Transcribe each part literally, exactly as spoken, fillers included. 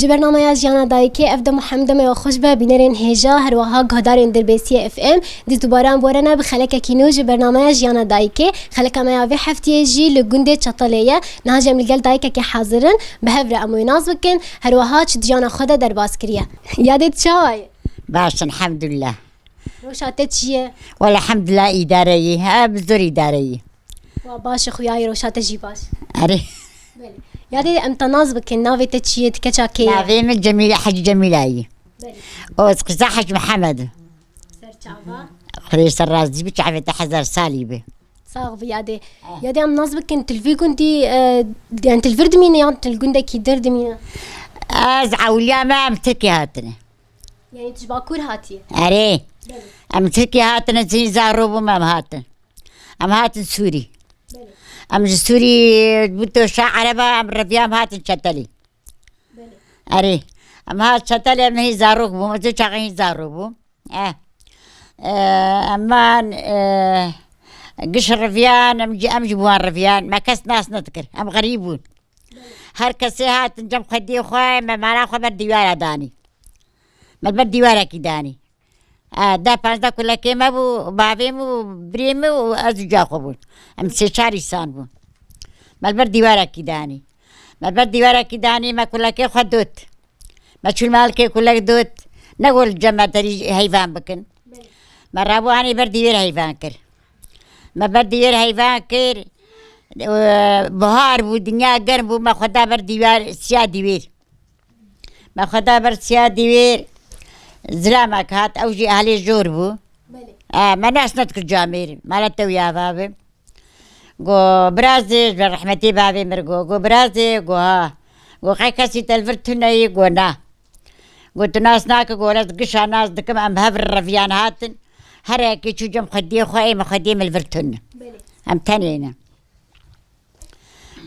Ji bernameya Jiyana Dayikê, ev dem û hemdeme ya xweş be, bînerên hêja, her wiha guhdarên Dirbêsiyê F M. Dîs dubare em werene bi xelekekî nû ji bernameya Jiyana Dayikê. Xeleka me ya vê heftiyê jî li gundê Çetelê ye. Niha jî em li gel dayikekê hazir in. Bi hev re em wê nas bikin. Her wiha çi di jiyana xwe de derbas kiriye. Yadê, tu çawa yî? Baş, elhamdulillah. Roşa te çi ye? Wele elhamdulillah, îdare yî. Ha, bi zor îdare yî. Wa baş e, xuya yî, roşa te jî baş. Erê. Belê. Yadê, em te nas bikin, navê te çi ye, tu keça kê ye? Navê min Cemîle, Hecî Cemîla yî. Belê. O, ez qiza Hec Mihemed. Ser çava. Xwedê ser razî bi, çavê te hezar salî bi. Sax bi yadê. Yadê, em nas bikin, tu li vî gundî, e, yani tu li vir dimîne yan tu li gundekî dir dimîne? Ez ewliya me em Tirkî hatine. Yani tu ji Bakur hatiye? Erê. Belê. Em Tirkî hatine, zî zarok bûm em hatin. Em hatin Sûrî. Belê. Em ji Sûrî bû to şa Ereba, em reviya em hatin Çetelî. Belê. Erê. Em hat Çetelê, em hîn zarok bûm. Ez ê çaxê hîn zarok bûm. Eh. Eh, em man, eh, giş reviyan, em jî, em jî bi wan reviyan. Me kes nas nedikir. Em xerîb bûn. Her kesê hatin cem xwediyê xwe, me mala xwe ber dîwara danî. Me li ber dîwarekî danî. E, deh panzdeh kulekê me bû, bavê min û birê min û ez û ca xwe bûn. Em sê çar îsan bûn. Me li ber dîwarekî danî. Me li ber dîwarekî danî, me kulekê xwe dot. Me çûn malkê kulek dot. Ne got li cem me derî heyvan bikin. Me rabû anî ber dîwêr heyvan kir. Me ber dîwêr heyvan kir. E, bihar bû, dinya germ bû, me xwe da ber dîwar, siya dîwêr. Me xwe da ber siya dîwêr, zilamek hat, ew jî ahlê jor bû. Belê. E, me nas nedikir camêr, mala te û yava bi. Go, birazê, ji ber rehmetê bavê mir go, go, birazê, go, ha. Go, qey kesî te li vir tune yî? Go, na. Go, tu nas nake? Go, ez gişa nas dikim, em hev reviyan hatin. Her yekê çû cem xwediyê xwe, ê me xwediyê min li vir tune. Belê. Em tenê ne.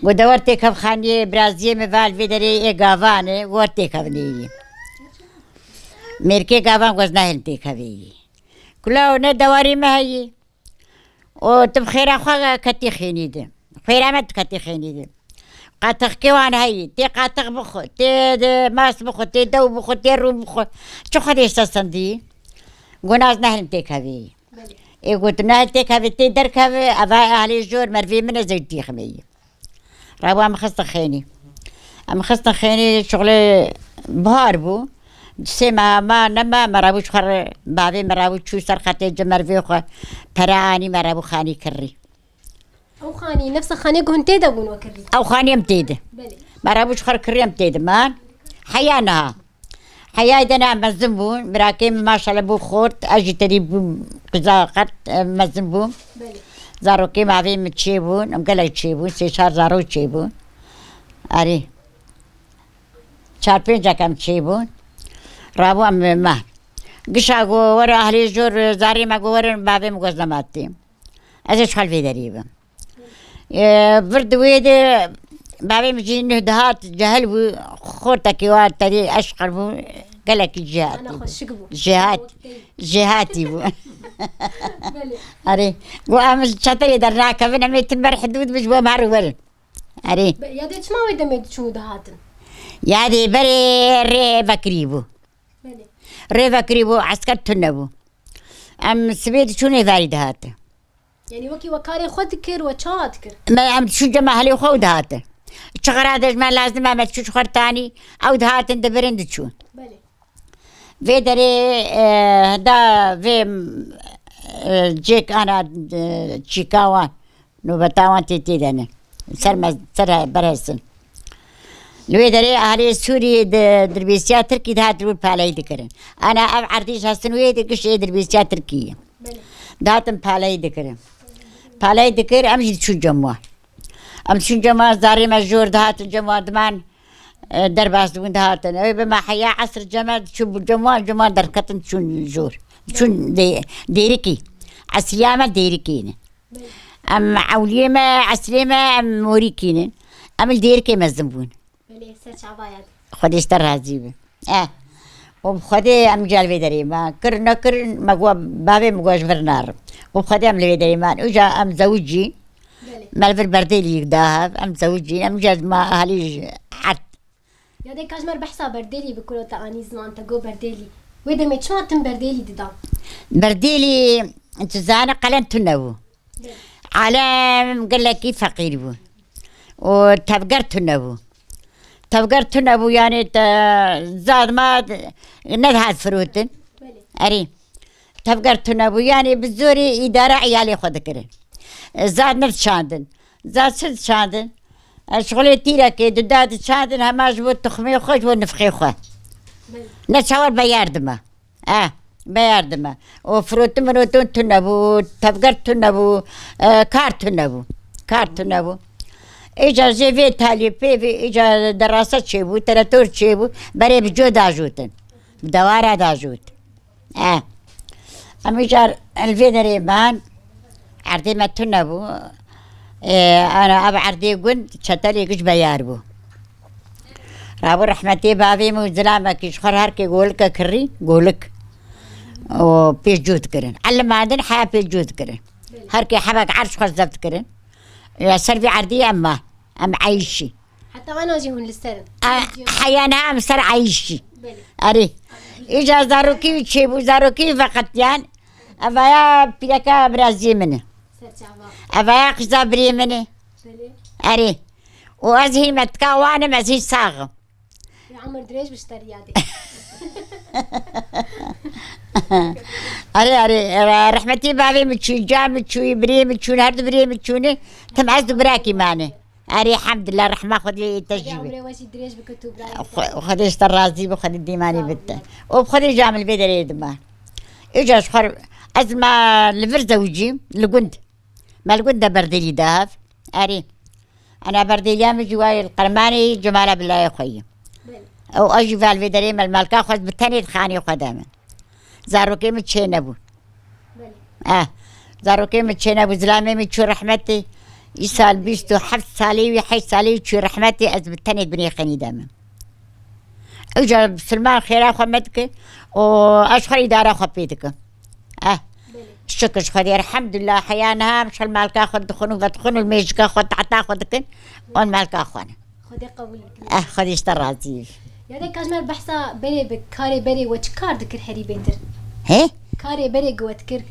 Go, de wer têkev xaniyê biraziyê min, va li vê derê ê gavan e, wer têkevnê yî. Mêrkê gavan go, ez nahêlim têkevê yî. Kulaw, ne dewarê me heyî. O, tu bi xêra xwe ketî xênî de. Xêra me tu ketî xênî de. Qatixkê wan heyî. Tê qatix bixwe, tê de mas bixwe, tê dew bixwe, tê rû bixwe. Çi xwedê sesindî? Go, na ez nahêlim têkevê yî. Belê. Ê got, ne têkeve, tê derkeve, eva ahlê jor, mervê min e, zewtî ximeyî. Rabû em xistin xênî. Em xistin xênî, şuxlê bihar bû. Sê meha ma, nema, me rabû ji xwe re, bavê me rabû çû ser xetê ci mervê xwe, pere anî, me rabû xanî kirrî. Ew xanî, nefsa xanê ku hûn tê de bûn we kirrî? Ew xanî em tê de. Belê. Me rabû ji xwe re kirrî, em tê de man. Heya niha. Heyayê de ne mezin bûn. Birakê min maşallah bû xort. Ez jî tedî bûm qiza qet, e, mezin bûm. Belê. Zarokê mavê min çêbûn. Em gelek çêbûn. Sê çar zarok çêbûn. Erê. Çar pêncek em çêbûn. Rabû em me. Gişa go were ahlê jor, zarê me go werin, bavê min go ez nema têm. Ez ê ji xwe li vê derê bim. E, vir di wê de bavê min jî nuh dihat, cehil bû, xortekî wa tedê eşqir bû, gelekî jêhatî Ana bû. Xweşik bû. Jêhat-, jêhatî bû. Belê. Erê, got, em ji çetelê dernakevin, em ê tim ber hidûd bin, ji bo em her werin. Erê. Be-, ya dê çima wê demê diçûn û dihatin? Ya dê berê rê vekirî bû. Belê. Rê vekirî bû, esker tune bû. Em sibê diçûn êvarî dihatin. Yani wekî we karê xwe dikir, we çawa dikir? Me em diçûn cem ahlê xwe û dihatin. Çi xera de ji me lazim e, me diçûn ji xwe re tanî, ew dihatin dibirin diçûn. Belê. Vê derê, e, da vê, e, cêk ana, e, çîka wan, nobeta wan tê tê de ne. Ser me, ser berhesin. Li wê derê ahlê Sûriyê di dirbêsiya Tirkî dihat li wir paleyî dikirin. Ana ev erdî ji hestin wê de giş ê dirbêsiya Tirkî ye. Belê. Dihatin paleyî dikirin. Paleyî dikir, em jî diçûn cem wan. Em diçûn cem wan, zarê me jor dihatin cem wan diman, e, derbas dibûn dihatin. Ew bi me heya esr cem me diçûn cem wan, cem wan derketin diçûn jor. Diçûn dê-, dêrikî. Esriya me dêrikî ne. Em ewliyê me, esrê me, em morîkî ne. Em li dêrikê mezin bûn. Belê, ser çava ye. Xwedê ji te razî be. Eh. Û bi Xwedê em gel vê derê me kir nekir, me got, bavê min got, ji vir narim. Û bi Xwedê em li vê derê me. Uca em zewicî. Belê. Me li vir berdêlî da hev, em zewicî. Em uca ma ahalî ji erd. Ya de ka ji me re behsa Berdêlî bike, ku te anî ziman, te got Berdêlî. Wê demê çima tim Berdêlî didan? Berdêlî, tu zane, qelen tune bû. Alem gelekî feqîr bû. Û tevger tune bû. Tevger tune bû, yanî te zad ma nedihat firotin. Belê. Erê. Tevger tune bû. Yanî bi zorê îdare iyalê xwe dikirin. Zad nediçandin. Zad çi diçandin? E, şixulê tîrekê duda diçandin, hema ji bo tuxmê xwe, ji bo nifxê xwe. Belê. Ne çawar beyar dime. E, beyar dime. O firotin mirotin tune bû, tevger tune bû, e, kar tune bû. Kar tune bû. Îca jê vê talî pê vê, îca derasa çêbû, teretor çêbû, berê bi cû dajotin. Bi dewara dajot. E. Em îcar li vê derê man, erdê me tune bû. E, ana ev erdê gund çetelê giş beyar bû. Rabû rehmetê bavê min û zilamekî ji xwe re her kê golikek kirî, golik. Û pêş cû dikirin. Elimandin heya pêş cû dikirin. Her kê hebek erd ji xwe zeft dikirin. Ya ser vî erdî em ma, em eyşî. Heta ana jî hûn li ser in. A, heya niha em ser eyşî. Belê. Erê. Îca zarokî wî çêbû, zarokî wî veqetiyan. Evaya pîreka biraziyê min e. Serçava. Evaya qîza birê min e. Belê. Erê. Û ez hîn metika wan im, ez hîn sax im. Ya emir dirêj bi ji te re yadê. Erê, erê, erê, rehmetî bavê min çû, ca min çû, birê min çûn, her du birê min çûne. Tim ez du birakî mane. Erê, hemdillah, rehma Xwedê te jî be. Emrê we jî dirêj bike tu birayê te. Xwe-, Xwedê ji te razî be, Xwedê dîmanê bite. Û bi Xwedê ji em li vê derê dima. Îca ji xwe re, ez ma li vir zewicîm, li gund. Me li gund de Berdêlî de hev. Erê. Ana Berdêliya min jî wayê li Qermanê Cemala Bilayê xwe yî. Belê. Ew a jî vel vê derê me li malka xwe bi tenê di xanê xwe de min. Zarokê min çê nebû. Belê. Eh. Zarokê min çê nebû. Zilamê min çû rehmetê. Îsal bîst û heft salî wî, heşt salî wî çû rehmetê, ez bi tenê di binê xenî de min. Ew ca silman xêra xwe me dike û ez xwe îdara xwe pê dikim. Eh. Belê. Şikir ji Xwedê, elhamdulillah, heya niha em şel malka xwe dixwin û vedixwin û mêjika xwe, tahta xwe dikin, wan malka xwe ne. Xwedê qebûl bikin. Eh, Xwedê ji te razî. Ya de ka ji me re behsa berê bi karê berê we çi kar dikir herî bêtir? He? Karê berê ku we dikir.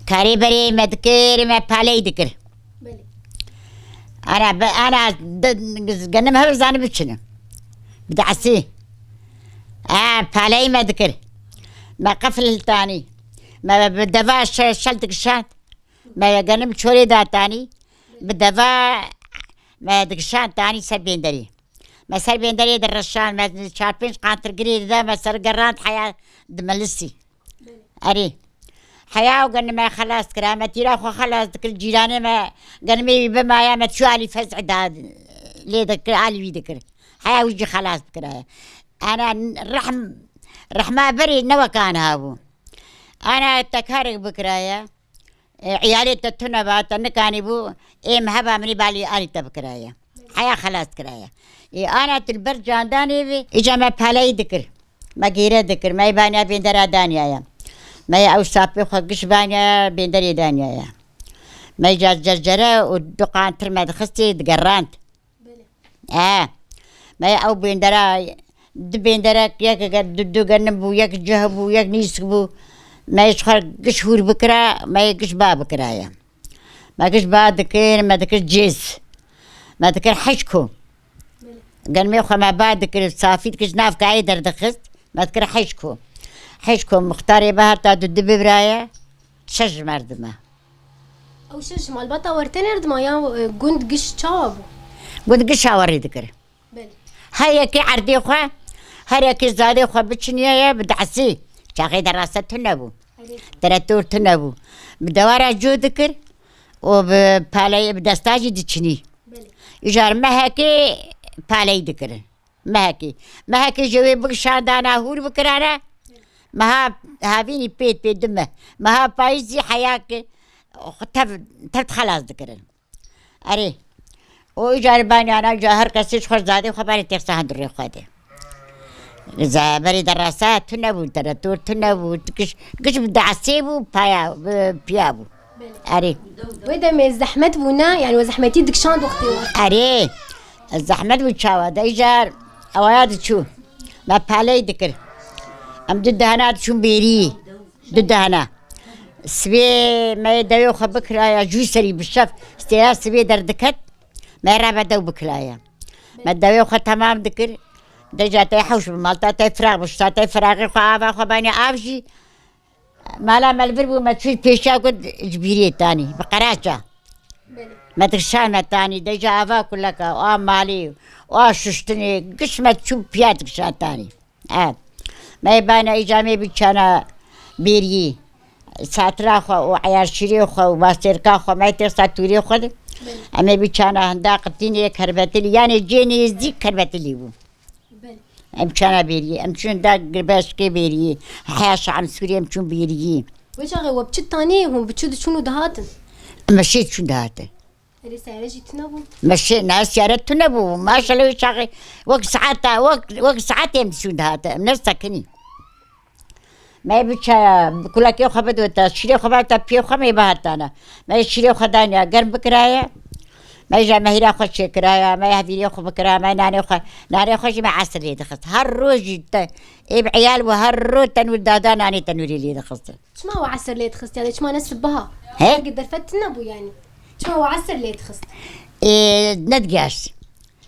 Karê berê me dikir, me paley dikir. Belê. Ana, bi-, ana, de-, genim her zanî biçine. Bi dehsî. E, paleyî me dikir. Me qefil tanî. Me bi deva şe-, şel dikişand. Me genim çorê da tanî. Bi deva me dikişand tanî ser bênderî. Me ser bênderê direşand, me çar pênc qantir girê dida, me ser gerand heya dimelisî. Erê. Heya û genime xelas dikira, me tîra xwe xelas dikir, cîranê me genimê wî bimaya, me çû alî fez'e da lê dikir, alî wî dikir. Heya wî jî xelas dikiraya. Ana rehm, rehma berê ne weka niha bû. Ana te karek bikiraya. E, iyalê te tune ba, te nikanî bû, ê min heba minî balî alî te bikiraya. Heya xelas dikiraya. Ê, ana tu li ber candanê vê, îca me paleyî dikir. Me gêre dikir, me yê baniya bêndera daniyaya. Me yê ew sapê xwe giş baniya bênderê daniyaya. Me yê ca cercere û du qantir me dixistê digerand. Belê. E, me ew bêndera, du bênderek, yek ge-, du, du genim bû, yek cih bû, yek nîsk bû. Me ji xwe giş hûr bikira, me yê giş ba bikiraya. Me giş ba dikir, me dikir cêz. Me dikir hişko. Belê. Genimê xwe me ba dikir, safî dikir, ji nav kayê derdixist. Me dikir hişko. Hişko, muxtarê ba heta du du bibiraya. Şeş ji merdime. Ew şeş ji malbata we re tenê re dima ya, e, gund giş çawa bû? Gund giş awerî dikir. Belê. Her yekê erdê xwe, her yekê zadê xwe biçiniye ye, bi dehsî. Çaxê de rasta tune bû. Erê. Teretor tune bû. Bi dewara cû dikir û bi paleyê, bi desta jî diçinî. Belê. Îcar mehekê paleyî dikirin. Mehekê. Mehekê ji wê bikişandana hûr bikirane. Meha havînî pêt pê dime. Meha payîzî heyake tev, tev xelas dikirin. Erê. O îcar baniyana îcar her kesê ji xwe zadê xwe berê têxsa hundirê xwe de. Ze-, berê derasa tune bû, teretor tune bû, giş, giş bi dehsê bû, paya, bi, piya bû. Erê. Wê demê zehmet bû ne? Yani we zehmetî dikişand wextê we? Erê. Zehmet bû çawa de îcar. Ewaya diçû. Me peley dikir. Em du dehna diçûn bêrî. Du dehna. Sibê me yê dewê xwe bikiraya, jû serî bi şev, stêya sibê derdiket, me rebe dew bikiraya. Me dewê xwe temam dikir. Deja te hewş bi malta te firaq bi şta te firaqê xwe ava xwe banî av jî. Mala me li vir bû, me çû pêşiya ku ji bîrê tanî, bi qeraça. Me dikişa me tanî, deja ava kuleka, a malê, a şuştinê, giş me çû piya dikişa tanî. E, me bana îca me bî çana bêriyî. Satira xwe û eyarşîrê xwe û bastêrka xwe, me têxa tûrê xwe de. Em ê bî çana hinda qitînê kerbetilî, yanê cê nêzdîk kerbetilî bû. Em çana bêriyê, em çûn da girbeşkê bêriyê. Heya şa em Sûriyê em çûn bêriyê. Wê çaxê we bi çi tanê hûn bi çi diçûn û dihatin? Me şê çûn dihatin. Erê seyare jî tune bû. Me şê, na seyare tune bû. Maşallah wê çaxê wek saeta, wek, wek saetê em diçûn dihatin. Em ne sekinî. Me bi çaya, bi kulakê xwe bidota, şîrê xwe bata piyê xwe me bihatana. Me şîrê xwe daniya, germ bikiraya. Me jî mehîra xwe çêkiraya, me hevîrê xwe bikira, me nanê xwe, nanê xwe jî me esir lê dixist. Her rojî te, ê bi eyal bû, her roj tenûr dada nanê tenûrê lê dixist. Çima we esir lê dixist? Yani çima ne sibiha? He? Sanki derfet tune bû yani. Çima we esir lê dixist? Ê, nedigeşt.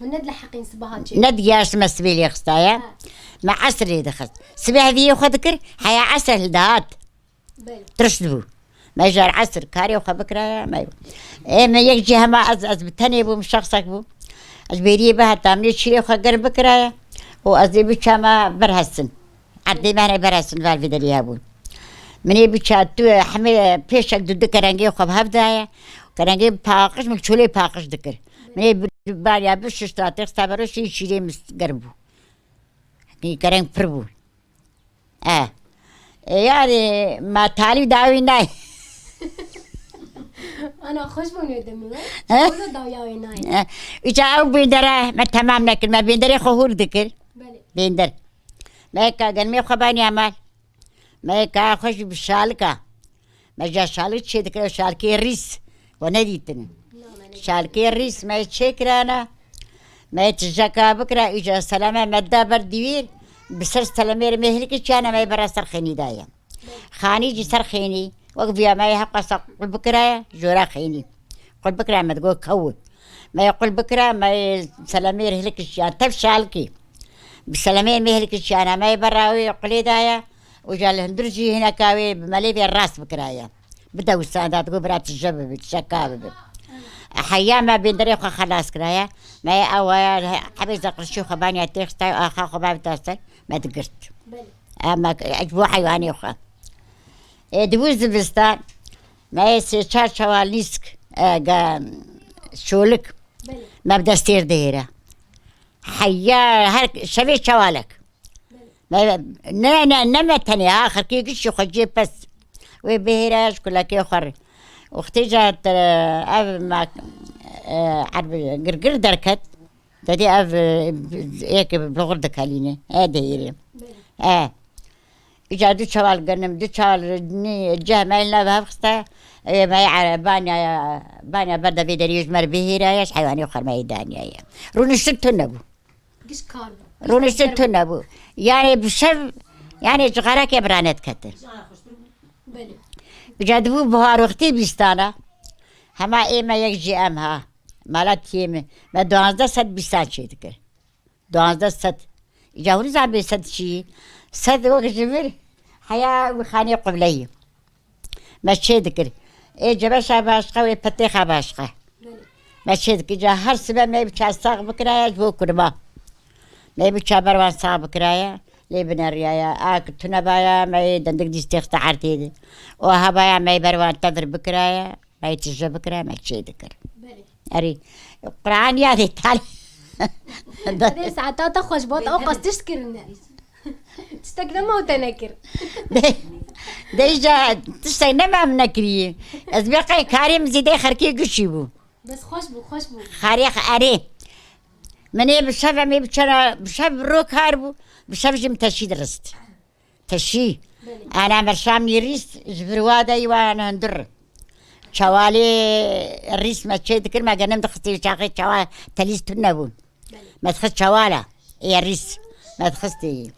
Hûn nedileheqîn sibiha çê? Nedigeşt me sibê lê xistaya. Ha. Me esir lê dixist. Sibê hevîrê xwe dikir, heya esir hildihat. Belê. Tirişt bû. Me ji esir karê xwe bikiraya, me. Ê, me yek cî hema ez, ez bi tenê bûm, şexsek bû. Ez bêriyê bihata, min ê şîrê xwe germ bikiraya û ez ê biçama berhesin. Erdê me hene berhesin, ver vê derê hebû. Min ê biça tu hemê pêşek du du kerengê xwe bi hev daye. Kerengê paqij, min çolê paqij dikir. Min ê bi-, bariya bi şişta, têxista beroşî şîrê min germ bû. Kereng pir bû. E. E, yani, ma talî dawî nayê. Ana xweş bûn wê demê, we? He? Xwe da dawiya wê nayê. E, îca ew bêndere me temam nekir. Me bênderê xwe hûr dikir. Belê. Bênder. Me ka gelmê xwe baniya mal. Me ka xwe jî bi şalika. Me ja şalik çê dikir, şalikê rîs. We nedîtin. Şalikê rîs me çê kirana. Me tijeka bikira, îca seleme me da ber dîwîr. Bi ser selemê re me hilkî çiyana me bera ser xênî daye. Xanî jî ser xênî. Wek viya me hep qasa qul bikira, jora xênî. Qul bikira me digo kew. Me qul bikira, me selemê re hilkî çiyan. Tev şalikî. Bi selemê me hilkî çiyana me bera wê qulê daye. Û ja li hundir jî hineka wê bi melê vê rast bikiraye. Bide wisa da digo bira tije bibi, tije ka bibi. Heya me bênderê xwe xelas kiraye. Me ew aya hebê zeqirşî xwe baniya têxistay, axa xwe bavita ser, me digirt. Belê. Em me, ji bo heywanê xwe. Ê, di wî zivistan, me sê çar çewal nîsk, e, ge-, şolik, Belê. Me bi destêr dihêre. Heya her şevê çewalek. Me, ne, ne, ne me tenê ha, xelkê gişî xwe cê pes. Wê bihêre ji kulekê xwe re. Wextê ca te, ev ma, e, erb girgir derket. Dedê ev, e, yek bi xwe dikelîne. E, dihêre. E. Îca du çewal genim, du çewal nî, ceh me nav hev xiste. E, me, e, banya, banya ber de vê derê ji me re bihêre, ji heywanê xwe me daniye. Rûniştin tune bû. Giş kar bû. Rûniştin tune bû. Yani bi şev, yani cixareke bira nedikete. Belê. Îca dibû buhar wextê bîstana. Hema ê me yek jî em ha. Mala tiyê min. Me duwazdeh sed bîstan çê dikir. Duwazdeh sed. Îca hûn zanibê sed çi? Sed wek ji vir heya wî xanê qibleyî. Me çê dikir. Ê cebeşa başqa, wê petêxa başqa. Me çê dikir. Ca her sibe me biça sax bikiraya ji bo kurma. Me biça ber wan sax bikiraya. Lê bineriyaya. A ki tune baya, me yê dendik dîstêxte erdê de. O hebaya me ber wan tevir bikiraya. Me yê tije bikiraya, me çê dikir. Belê. Erê. Quran ya dê tal. Dê saeta te xweş bot, ew qas tişt kirine. Tiştek nema û te nekir. De, de îca tiştek nema min nekiriye. Ez bê qey karê min zêdê xerkê gişî bû. Bes xweş bû, xweş bû. Xarê xe-, erê. Min ê bi şev em ê bi çera, bi şev bi ro kar bû, bi şev jî min teşî dirist. Teşî. Belê. Ana merşamî rîst ji vir wa de wa hundir. Çewalê rîst me çê dikir, me genim dixistî çaxê çewa telîz tune bûn. Belê. Me dixist çewala. Ê rîs me dixistê yî.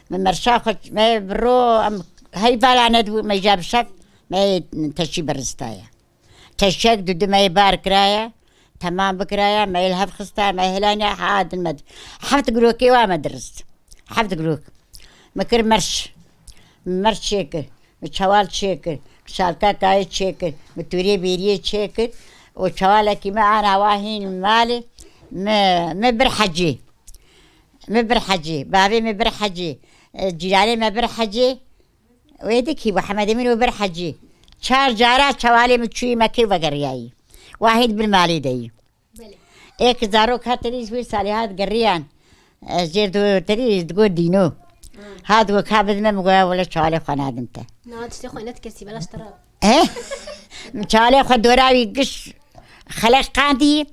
Me merşa xwe, me bi ro em heyvala nedibû, me ja bi şev me teşî biristaya. Teşek du du me yê bar kiraya, temam bikiraya, me yê li hev xista, me yê hilaniya, ha din me di-, heft girokê wa me dirist. Heft girok. Me kir merş. Merş çêkir. Me çewal çêkir. Me şalka kayê çêkir. Me tûrê bêriyê çêkir. Û çewalekî me ana wa hîn malê. Me, me bir hecî. Me bir hecî. Bavê me bir hecî. E, cîranê me bir hecî. Wê dikî Mihemed Emîn û bir hecî. Çar cara çewalê min çûyî Mekê vegeriyayî. Wahîd bin malê de yî. Belê. Êk zarok hat terî wî salê hat geriyan. Ez jêr do terî digo dîno. Ha digo ka bidime, min goya wele çewalê xwe nadim te. Na tiştê xwe net kesî belaş te ra. He? Min çewalê xwe dora wî giş xelek qandî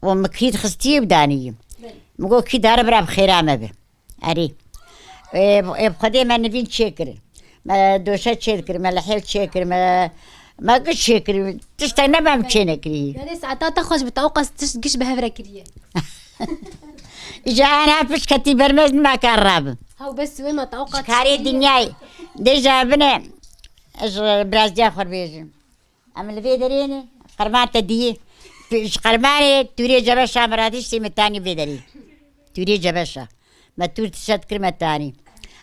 û min kî dixistî û danî. Belê. Min got kî dare bira bi xêra me bi. Erê. Ê, ê, bi Xwedê me nivîn çêkir. Me doşe çêdikir, me lihêv çêkir, me, me giş çêkir. Tiştek ne me em çênekirî. Yani saeta te xweş bi tawqa tişt giş bi hev re kiriye. Îja ana piş ketî ber me ez nima kar rabim. Haw bes wê me tawqa. Karê dinyayê. Dêja bine, ez birazdiya xwe bêjim. Em li vê derê ne, qirman te diyê. Tu ji qirmanê tûrê cebeşa miradîştê me tanî vê derê. Tûrê cebeşa. Me tûr tişet kir me tanî.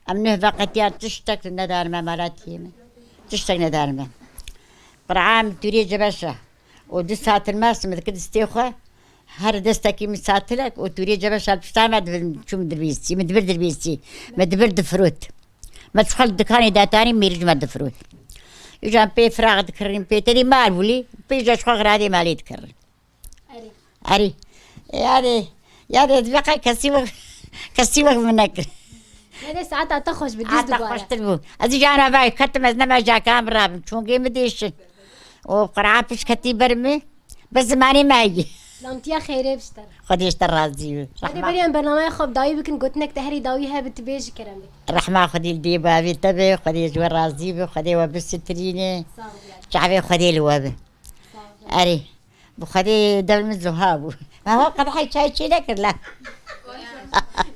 Em nuh veqetiyan tiştek nedarime malatiyê me. Tiştek nedarime. Qir'an tûrê cebeşa. Û du satil me simidkir distê xwe. Her destekî min satilek û tûrê cebeşa pişta me dibir, çûm dirbêstî, min dibir dirbêstî. Me dibir difirot. Me çixel dikanê datanî mêrûc me difirot. Îca pê firaq dikirin, pê terî mal bûlî, pê îca çixel xiradê malê dikirin. Erê. Erê. Yadê, yadê veqe kesî wek, kesî wek min nekir. Yadê saeta te xweş bi dîz. Ata dubare. Xweştir bû. Ez îca ana vay ketim, ez nema îca kan birabim. Çongê mi dêşin. O qira piş ketî ber mi. Bi zimanê me heyî. Lamtiya xêrê bişter. Xwedê ji te razî be. Hadi beriyan bernameya xwe bi dawî bikin, gotinek te herî dawî hebe tu bêjî kerem be. Rehma Xwedê li dê bavê te be, Xwedê ji we razî be, Xwedê we bisitirîne. Sağ ol ya. Çavê Xwedê li we be. Sağ ol. Erê, bi Xwedê dev min zuha bû. Me ha qedehek çay çê nekir la.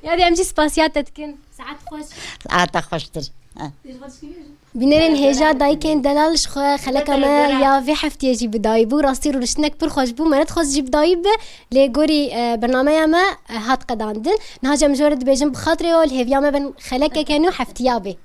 Ya de em jî spasiya te dikin. Saet xweş. Saeta xweştir. Ha. Bînerên hêja dayikên delal ji xwe xeleka me ya vê heftiyê jî bi dayî bû. Rastî rûniştinek pir xweş bû. Me nedixwest jî bi dayî bibe. Lê gorî, e, bernameya me, e, hat qedandin. Niha jî em ji we re dibêjin bi xatirê we li hêviya me bin xelekeke nû heftiya bê.